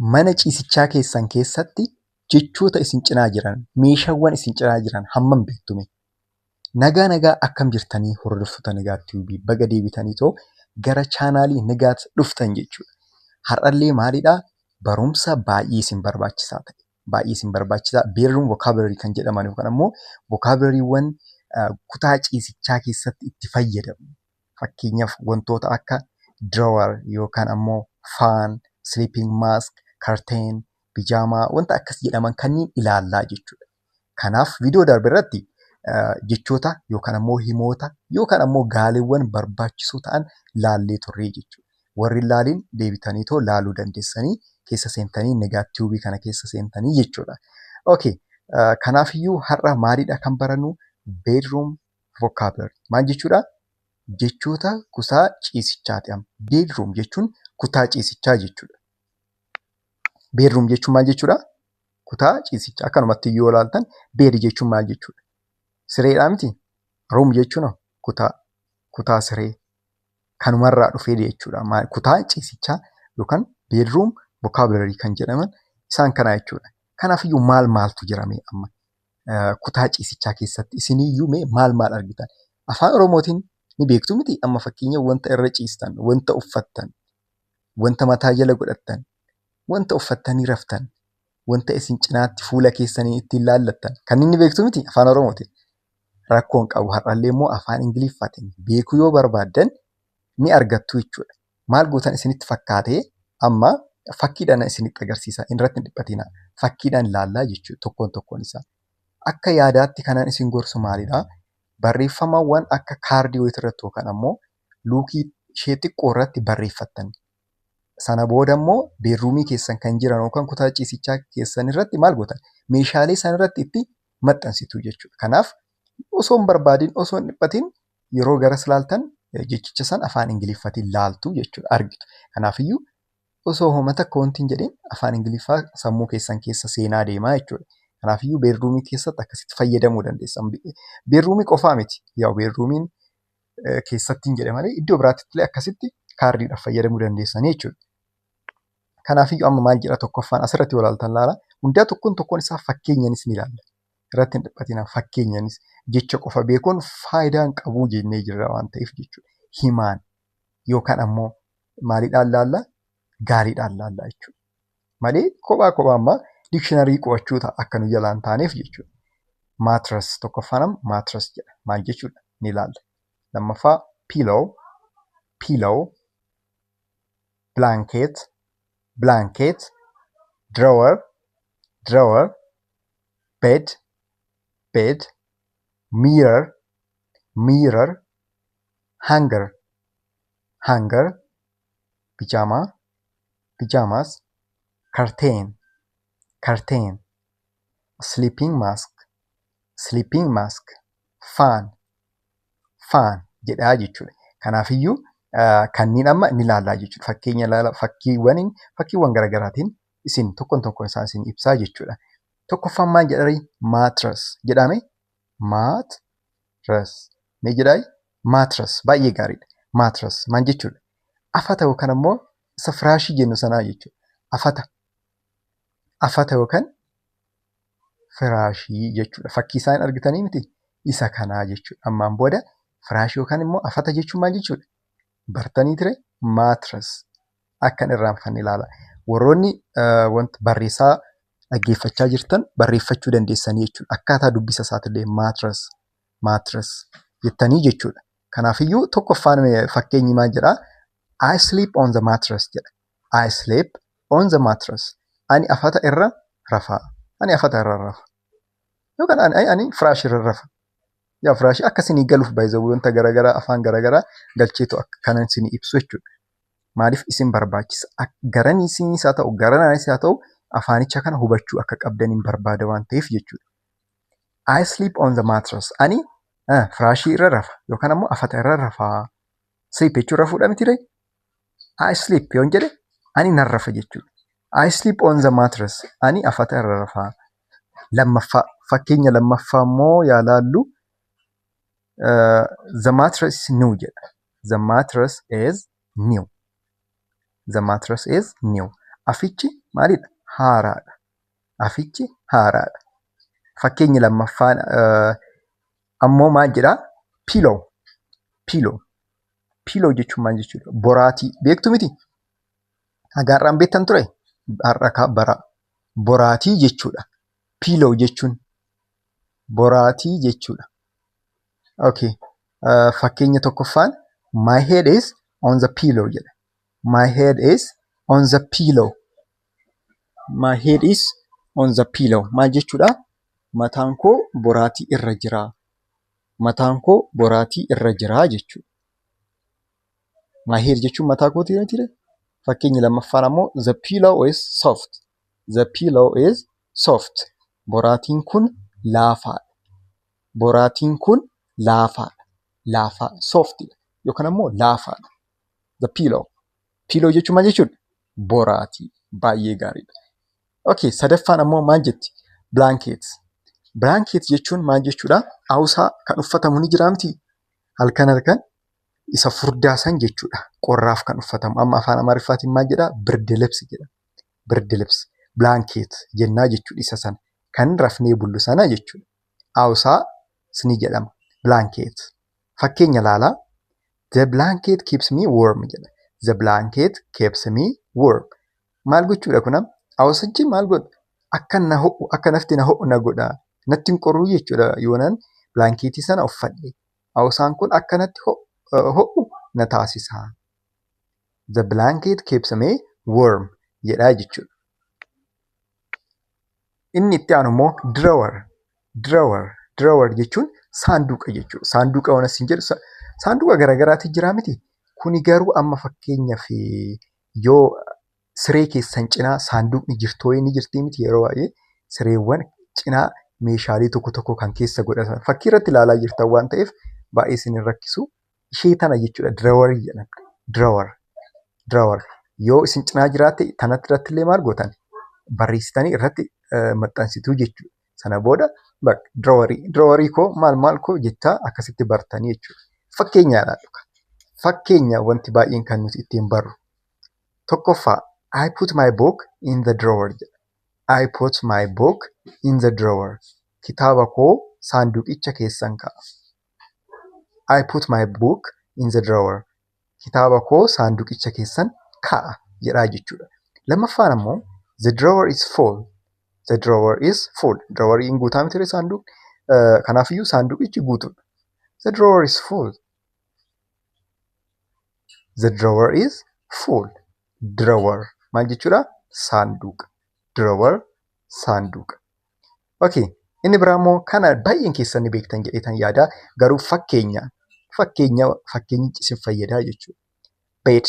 Mana ciisichaa keessan keessatti jechoota isin cinaa jiran, meeshaawwan isin cinaa jiran hammam beektu mee? Nagaa nagaa, akkam jirtanii hordoftoota Nigaat Tube? Baga deebitaniitoo gara chaanaalii Nigaat dhuftan jechuudha. Har'allee maalidhaa? Barumsa baay'ee isin barbaachisaa ta'e. Baay'ee isin barbaachisaa bedroom vocabulary kan jedhaman yookaan ammoo vocabularywwan kutaa ciisichaa keessatti itti fayyadamnu. Fakkeenyaaf, wantoota akka drawer yookaan ammoo fan, sleeping mask, curtain, pyjama, wanta akkas jedhaman kanneen ilaallaa jechuudha. Kanaaf viidiyoo darbe irratti jechoota yookaan ammoo himoota yookaan ammoo gaaleewwan barbaachisoo ta'an laallee turre jechuudha. Warri hin laaliin deebitaniitoo laaluu dandeessanii, keessa seentanii, Nigaat Tube kana keessa seentanii jechuudha. Okay, kanaafiyyuu har'a maalidha kan barannu? Bedroom vocabulary. Maal jechuudha? Jechoota kutaa ciisichaati amma. Bedroom jechuun kutaa ciisichaa jechuudha. Bedroom jechuun maal jechuudha? Kutaa ciisichaa. Akkanumatti yoo ilaaltan, bed jechuun maal jechuudha? Sireedhaa miti? Room jechuun kutaa, kutaa siree. Kanumarraa dhufee jechuudha. Kutaa ciisichaa yookaan bedroom vocabulary kan jedhaman isaan kana jechuudha. Kanaafiyyuu maal maaltu jira mee amma? Kutaa ciisichaa keessatti isiniyyuu mee maal maal argitan? Afaan Oromootiin ni beektu miti? Amma fakkeenya, wanta irra ciistan, wanta uffattan, wanta mataa jala godhattan, wanta uffattanii raftan, wanta isin cinaatti fuula keessanii ittiin laallattan kanneen ni beektu miti afaan Oromootiin? Rakkoon qabu, har'allee immoo afaan Ingiliffaatiin beekuu yoo barbaaddan ni argattu jechuudha. Maal gootan isinitti fakkaatee? Amma fakkiidhaan isinitti agarsiisa. Irratti hin dhiphatinaa. Fakkiidhaan ilaallaa jechuudha tokkoon tokkoon isaa. Akka yaadaatti kanan isin gorsu maalidhaa? Barreeffamawwan akka kaardii wayii irratti yookaan ammoo luukii ishee xiqqoo irratti barreeffattan. Sana booda immoo bedroomii keessan kan jiran yookaan kutaa ciisichaa keessan irratti maal gootan? Meeshaalee sana irratti itti maxxansitu jechuudha. Kanaaf osoo hin barbaadin, osoo hin dhiphatin, yeroo garas laaltan jechicha sana afaan Ingiliffaatiin laaltu jechuudha, argitu. Kanaafiyyuu osoo homa takka wanti hin jedhin afaan Ingiliffaa sammuu keessan keessa seenaa deemaa jechuudha. Kanaafiyyuu bedroomii keessatti akkasitti fayyadamuu dandeessan. Bedroomii qofaa miti. Yaa, bedroomiin keessatti hin jedhe malee iddoo biraatti illee akkasitti kaardiidhaaf fayyadamuu dandeessanii jechuudha. Kanaafiyyuu amma maal jedha tokkoffaan asirratti yoo ilaaltan, laala. Hundaa tokkoon tokkoon isaa fakkeenyanis ni ilaalla. Irratti hin dhiphatinaa, fakkeenyanis jecha qofa beekuun faayidaa hin qabu jennee jirra waan ta'eef jechuudha. Himaan yookaan ammoo maaliidhaan laalla? Gaariidhaan laalla jechuudha. Malee kophaa kophaa ammaa dictionary qo'achuu ta'a akka nu jalaan taaneef jechuudha. Mattress, tokkoffaan amma mattress jedha. Maal jechuudha? Ni ilaalla. Lammaffaa pillow, pillow, blanket, blanket, drawer, drawer, bed, bed, mirror, mirror, hanger, hanger, pyjama, pyjamas, curtain, curtain, sleeping mask, sleeping mask, fan, fan jedhaa jechuudha. Kanaafiyyuu kanneen amma ni ilaallaa jechuudha. Fakkeenya ilaala, fakkiiwwan garaagaraatiin isin tokkoon tokkoon isaa isin ibsaa jechuudha. Tokkoffaan maal jedhari? Mattress jedhame. Mattress. Mee jedhaayi? Mattress, baay'ee gaariidha. Mattress maal jechuudha? Afata yookaan ammoo isa firaashii jennu sanaa jechuudha. Afata. Afata yookaan firaashii jechuudha. Fakkii isaan argitanii miti? Isa kanaa jechuudha. Ammaan booda firaashii yookaan immoo afata jechuun maal jechuudha? Bartanii ture, mattress. Akka hin irraanfanne ilaala. Warroonni wanta barreessaa dhaggeeffachaa jirtan barreeffachuu dandeessanii jechuudha. Akkaataa dubbisa isaatillee mattress, mattress jettanii jechuudha. Kanaafiyyuu tokkoffaan fakkeenyi maal jedhaa? "I sleep on the mattress" jedha. "I sleep on the mattress." Ani afata irra rafaa. Ani afata irra rafa. Yookaan ani firaashii irra rafa. Yaa, firaashii akka isinii galuuf baay'ee wanta garaagaraa afaan garaagaraa galcheetu akka kanan isinii ibsu jechuudha. Maaliif isin barbaachisa? Garanii isinis haa ta'u, garanaanis haa ta'u, afaanicha kana hubachuu akka qabdaniin barbaada waan ta'eef jechuudha. "I sleep on the mattress." Ani firaashii irra rafa yookaan ammoo afata irra rafaa. Sleep jechuun rafuudha miti ree? "I sleep" yoon jedhe, ani nan rafa jechuudha. "I sleep on the mattress." Ani afata irra rafaa. Lammaffaa, fakkeenya lammaffaa immoo yaa laallu. "The mattress is new" jedha. "The mattress is new." "The mattress is new." Afichi maalidha? Haaraadha. Afichi haaraadha. Fakkeenyi lammaffaan ammoo maal jedhaa? Pillow. Pillow. Pillow jechuun maal jechuudha? Boraatii beektu miti? Haga har'aan beektan ture? Har'a kaa bara. Boraatii jechuudha. Pillow jechuun boraatii jechuudha. Okay. Fakkeenya tokkoffaan "My head is on the pillow" jedha. My head is on the pillow. My head is on the pillow. Maal jechuudha? Mataan koo boraatii irra jira. Mataan koo boraatii irra jira jechuudha. My head jechuun mataa kooti mitiiree? Fakkeenyi lammaffaan ammoo "The pillow is soft." The pillow is soft. Boraatiin kun laafaadha. Boraatiin kun laafaadha. Laafaa, soft yookaan ammoo laafaadha. The pillow. Pillow jechuun maal jechuudha? Boraatii. Baay'ee gaariidha. Okay, sadaffaan ammoo maal jetti? Blanket. Blanket jechuun maal jechuudha? Hawusaa kan uffatamu ni jiraa mitii? Halkan halkan isa furdaa san jechuudha. Qorraaf kan uffatamu. Amma afaan Amaariffaatiin maal jedhaa? ብርድ ልብስ jedha. ብርድ ልብስ. Blanket jennaa jechuudha isa sana. Kan rafnee bullu sana jechuudha. Hawusaa ni jedhama. Blanket. Fakkeenya ilaalaa. "The blanket keeps me warm" jedha. The blanket keeps me warm. Maal gochuudha kun amma? Hawusichi maal godha? Akka na ho'u, akka nafti na ho'u na godha. Natti hin qorruu jechuudha yoonan blanketii sana uffadhe. Hawusaan kun akka natti ho'u na taasisa. "The blanket keeps me warm" jedhaa jechuudha. Inni itti aanu immoo drawer. Drawer. Drawer jechuun saanduqa jechuudha. Saanduqa waan asiin jedhu saanduqa garaagaraatu jira miti. Kuni garuu amma fakkeenyaaf yoo siree keessan cinaa saanduqni jirtu wayii ni jirtii miti? Yeroo baay'ee sireewwan cinaa meeshaalee tokko tokko kan keessa godhatan fakkii irratti ilaalaa jirtan waan ta'eef baay'ee isin hin rakkisu. Ishee tana jechuudha drawerii jedhamti. Drawer. Drawer. Yoo isin cinaa jiraatte tanatti irratti illee maal gootan? Barreessitanii irratti maxxansituu jechuudha. Sana booda drawerii drawerii koo maal maal koo jettaa akkasitti bartanii jechuudha. Fakkeenyaadhaan dhuga. Fakkeenya wanti baay'een kan nuti ittiin barru. Tokkoffaa, "I put my book in the drawer" jedha. I put my book in the drawer. Kitaaba koo saanduqicha keessan kaa'a. I put my book in the drawer. Kitaaba koo saanduqicha keessan kaa'a jedhaa jechuudha. Lammaffaan ammoo "The drawer is full." The drawer is full. Draweriin guutaa miti saanduqni? Kanaafiyyuu saanduqichi guutuudha. The drawer is full. The drawer is full. Drawer maal jechuudha? Saanduqa. Drawer, saanduqa. Okay. Inni biraa immoo kana baay'een keessan ni beektan jedheetan yaada. Garuu fakkeenya fakkeenya fakkeenyichi isin fayyadaa jechuudha. Bed,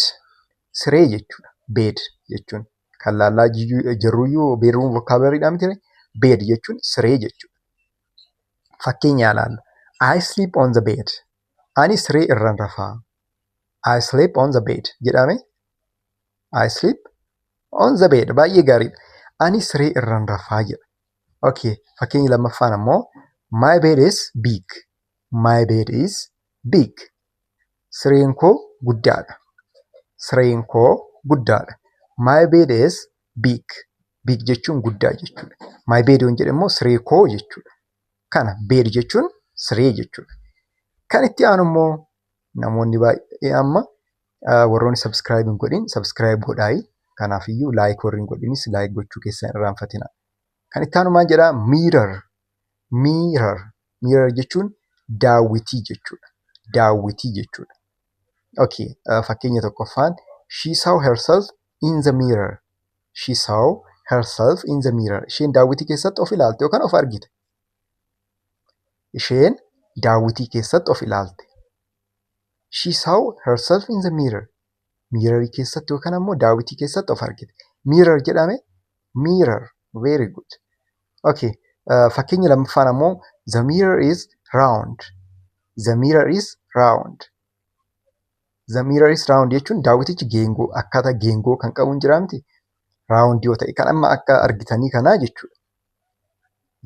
siree jechuudha. Bed jechuun kan laallaa jirruyyuu bedroom vocabulary miti? Bed jechuun siree jechuudha. Fakkeenya ilaallu. I sleep on the bed. Ani siree irran rafaa. I sleep on the bed jedhame. I sleep on the bed. Baay'ee gaariidha. Ani siree irran rafaa jedha. Okay. Fakkeenyi lammaffaan ammoo "My bed is big." My bed is big. Sireen koo guddaadha. Sireen koo guddaadha. My bed is big. Big jechuun guddaa jechuudha. My bed yoon jedhe immoo siree koo jechuudha. Kana bed jechuun siree jechuudha. Kan itti aanu immoo namoonni baay'ee amma warroonni subscribe hin godhin subscribe godhaayi. Kanaafiyyuu like warri hin godhinis like gochuu keessan hin irraanfatinaa. Kan itti aanu maal jedhaa? Mirror. Mirror. Mirror jechuun daawwitii jechuudha. Daawwitii jechuudha. Okay, fakkeenya tokkoffaan "She saw herself in the mirror." She saw herself in the mirror. Isheen daawwitii keessatti of ilaalte yookaan of argite. Isheen daawwitii keessatti of ilaalte. She saw herself in the mirror. Mirrorii keessatti yookaan ammoo daawwitii keessatti of argite. Mirror jedhame, mirror. Very good. Okay. Fakkeenya lammaffaan ammoo "The mirror is round." The mirror is round. The mirror is round jechuun daawwitichi geengoo, akkaataa geengoo kan qabu hin jiraa miti? Round yoo ta'e kan amma akka argitanii kanaa jechuudha.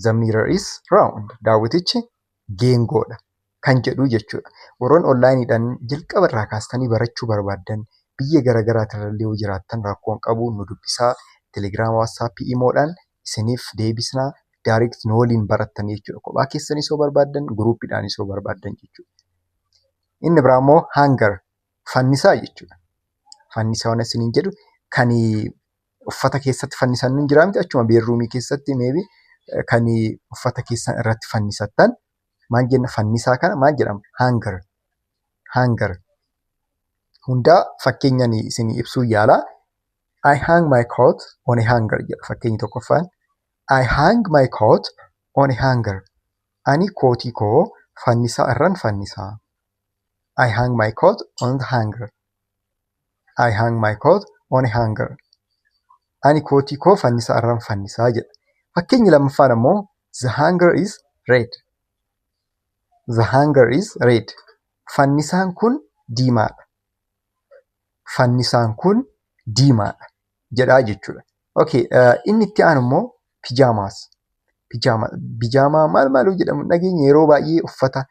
The mirror is round. Daawwitichi geengoodha kan jedhu jechuudha. Warroonni onlineiidhaan jalqaba irraa kaastanii barachuu barbaaddan Biyya garaagaraatirra yoo jiraattan rakkoo hin qabu, nu dubbisaa. Telegiraama, WhatsAppii, Imoodhaan isiniif deebisnaa. Direct nu waliin barattan jechuudha. Kophaa keessanis yoo barbaaddan, groupiidhaanis yoo barbaaddan jechuudha. Inni biraa immoo hanger, fannisaa jechuudha. Fannisaa waan isiniin jedhu kan uffata keessatti fannisan ni jira miti, achuma bedroomii keessatti maybe kan uffata keessan irratti fannisattan maal jenna? Fannisaa kana maal jedhama? Hanger. Hanger. Hundaa fakkeenyaan isinii ibsuu yaala. "I hang my coat on a hanger" jedha fakkeenyi tokkoffaan. "I hang my coat on a hanger." Ani kootii koo fannisaa irran fannisaa. "I hang my coat on the hanger." "I hang my coat on a hanger." Ani kootii koo fannisaa irran fannisaa jedha. Fakkeenyi lammaffaan ammoo "The hanger is red." "The hanger is red." Fannisaan kun diimaadha. Fannisaan kun diimaadha jedhaa jechuudha. Okay, inni itti aanu immoo pyjamas. Bijaamaa maal maal jedhamu dhageenya, yeroo baay'ee uffata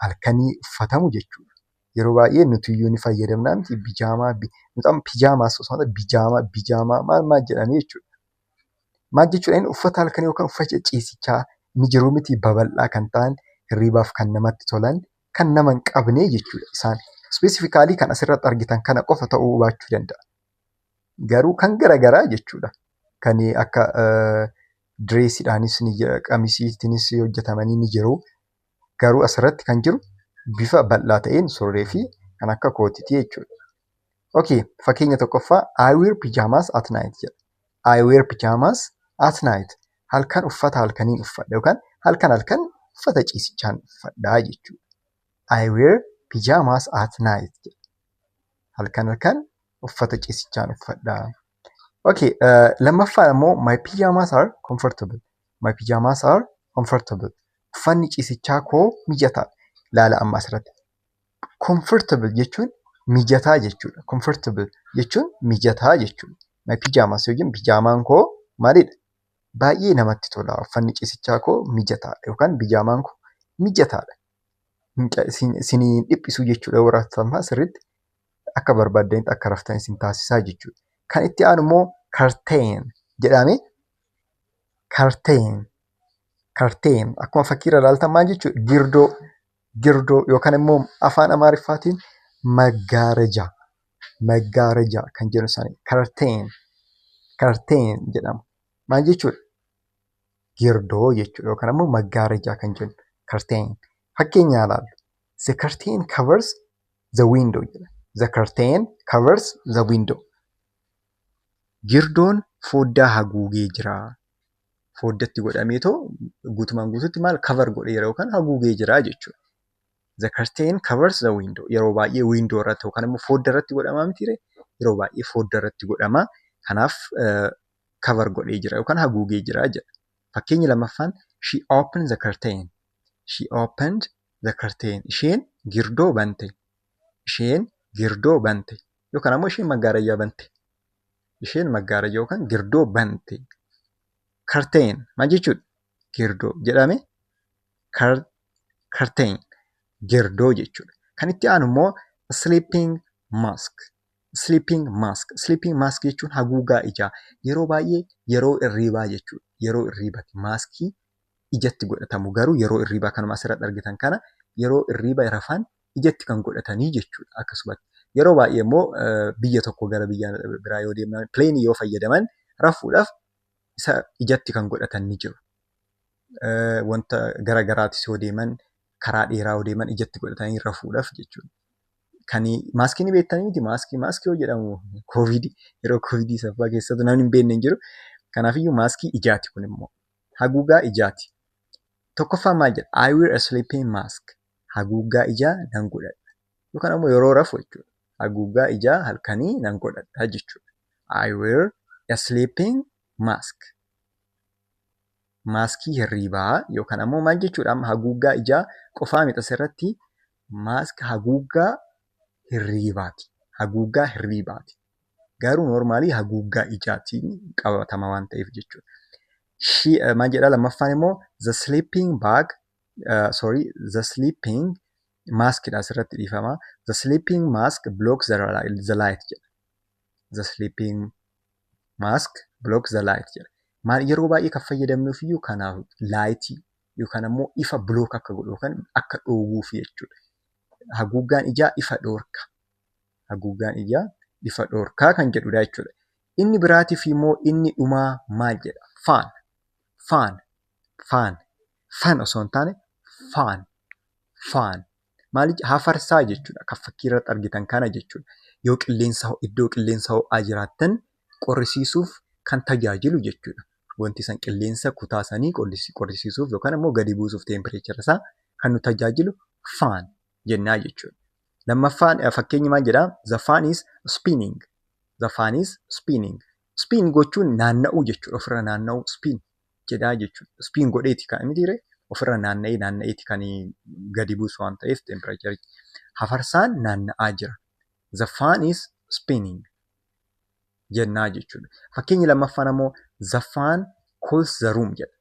halkanii uffatamu jechuudha. Yeroo baay'ee nuti iyyuu ni fayyadamna miti bijaamaa, pyjamas osoo hin taane bijaamaa, bijaamaa maal maal jedhanii jechuudha. Maal jechuudha? Inni uffata halkanii yookaan uffata ciisichaa ni jiru miti, babal'aa kan ta'an, hirribaaf kan namatti tolan, kan nama hin qabne jechuudha isaan. Specifically kan asirratti argitan kana qofa ta'uu baachuu danda'a. Garuu kan garaagaraa jechuudha. Kan akka dressiidhaanis ni jira, qamisiitiinis hojjetamanii ni jiru. Garuu asirratti kan jiru bifa bal'aa ta'een surree fi kan akka kootiiti jechuudha. Okay, fakkeenya tokkoffaa "I wear pyjamas at night" jedha. "I wear pyjamas at night." Halkan uffata halkaniin uffadha yookaan halkan halkan uffata ciisichaan uffadhaa jechuudha. "I wear pyjamas at night" jedha. Halkan halkan uffata ciisichaan uffadhaa. Okay, lammaffaan immoo "My pyjamas are comfortable." "My pyjamas are comfortable." Uffanni ciisichaa koo mijataadha. Ilaala amma asirratti. Comfortable jechuun mijataa jechuudha. Comfortable jechuun mijataa jechuudha. My pyjamas yoo jennu bijaamaan koo maalidha? Baay'ee namatti tola. Uffanni ciisichaa koo mijataadha yookaan bijaamaan koo mijataadha. Isin hin dhiphisu jechuudha, yoo raftan sirriitti akka barbaaddanitti akka raftan isin taasisaa jechuudha. Kan itti aanu immoo curtain jedhamee, curtain, curtain akkuma fakkiirra ilaaltan maal jechuudha? Girdoo, girdoo yookaan immoo afaan Amaariffaatiin maggaaraja, maggaaraja kan jedhu sana curtain, curtain jedhama. Maal jechuudha? Girdoo jechuudha yookaan immoo maggaaraja kan jennu curtain. Fakkeenya haa ilaallu. "The curtain covers the window" jedha. "The curtain covers the window." Girdoon foddaa haguugee jira. Foddatti godhameetoo guutumaan guutuutti maal cover godheera yookaan haguugee jira jechuudha. "The curtain covers the window." Yeroo baay'ee window irratti yookaan immoo foddaa irratti godhama mitiiree? Yeroo baay'ee foddaa irratti godhama. Kanaaf cover godhee jira yookaan haguugee jira jedha. Fakkeenyi lammaffaan "She opened the curtain." "She opened the curtain." Isheen girdoo bante. Isheen girdoo bante. Yookaan ammoo isheen maggaarayyaa bante. Isheen maggaarayyaa yookaan girdoo bante. Curtain maal jechuudha? Girdoo jedhame, curtain girdoo jechuudha. Kan itti aanu immoo sleeping mask. Sleeping mask. Sleeping mask jechuun haguugaa ijaa. Yeroo baay'ee yeroo hirribaa jechuudha. Yeroo hirribaati. Maaskii ijatti godhatamu garuu yeroo hirribaa, kanuma asirratti argitan kana, yeroo hirriba rafan ijatti kan godhatanii jechuudha akkasumatti. Yeroo baay'ee immoo biyya tokkoo gara biyya biraa yoo deeman, planeii yoo fayyadaman, rafuudhaaf isa ijatti kan godhatan ni jiru. Wanta gara garaatis yoo deeman, karaa dheeraa yoo deeman, ijatti godhatanii rafuudhaaf jechuudha. Kan maaskii ni beektanii miti? Maaskii, maaskii yoo jedhamu koovidii, yeroo koovidii saffaa keessattuu namni hin beekne hin jiru. Kanaafiyyuu maaskii ijaati kun immoo. Haguugaa ijaati. Tokkoffaan maal jedha? "I wear a sleeping mask." Haguuggaa ijaa nan godhadha. Yookaan immoo yeroo rafu jechuudha. Haguuggaa ijaa halkanii nan godhadha jechuudha. "I wear a sleeping mask." Maaskii hirribaa yookaan ammoo maal jechuudha? Amma haguuggaa ijaa qofaa miti, asirratti mask haguuggaa hirribaati. Haguuggaa hirribaati. Garuu normally haguuggaa ijaatiin qabatama waan ta'eef jechuudha. Maal jedhaa lammaffaan immoo? The sleeping bag, sorry, the sleeping Maskidha asirratti, dhiifama. "The sleeping mask blocks the light" jedha. "The sleeping mask blocks the light" jedha. Maal, yeroo baay'ee kan fayyadamnuuf iyyuu kanaaf, lightii yookaan ammoo ifa block akka godhu yookaan akka dhoowwuuf jechuudha. Haguuggaan ijaa ifa dhoorka. Haguuggaan ijaa ifa dhoorkaa kan jedhudha jechuudha. Inni biraatiif immoo inni dhumaa maal jedha? Fan. Fan. Fan. Fan osoo hin taane fan. Fan. Maal, hafarsaa jechuudha. Kan fakkii irratti argitan kana jechuudha. Yoo qilleensa, iddoo qilleensa ho'aa jiraattan qorrisiisuuf kan tajaajilu jechuudha. Wanti san qilleensa kutaa sanii qorrisiisuuf yookaan immoo gadi buusuuf temperature isaa kan nu tajaajilu fan jennaa jechuudha. Lammaffaan fakkeenyi maal jedhaa? "The fan is spinning." "The fan is spinning." Spin gochuun naanna'uu jechuudha. Ofirra naanna'uu spin jedhaa jechuudha. Spin godheeti kan inni ofirra naanna'ee naanna'eeti kan gadi buusu waan ta'eef temperature. Hafarsaan naanna'aa jira. "The fan is spinning" jennaa jechuudha. Fakkeenyi lammaffaan ammoo "The fan cools the room" jedha.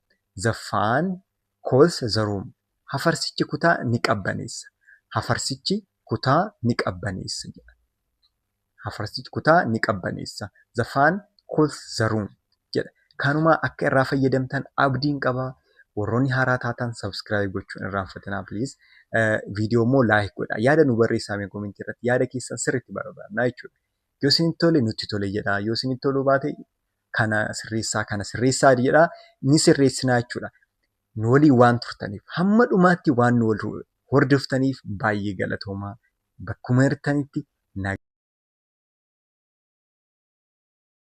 "The fan cools the room." Hafarsichi kutaa ni qabbaneessa. Hafarsichi kutaa ni qabbaneessa jedha. Hafarsichi kutaa ni qabbaneessa. "The fan cools the room" jedha. Kanumaa akka irraa fayyadamtan abdiin qaba. Warroonni haaraa taatan subscribe gochuun irraanfatinaa, please. Viidiyoo immoo like godhaa. Yaada nu barreessaa mee commentii irratti. Yaada keessan sirriitti barbaadna jechuudha. Yoo isinitti tole, nutti tole jedhaa. Yoo isinitti toluu baate, kana sirreessaa, kana sirreessaa jedhaa, ni sirreessinaa jechuudha. Nu waliin waan turtaniif, hamma dhumaatti waan nu hordoftaniif baay'ee galatoomaa. Bakkuma jirtanitti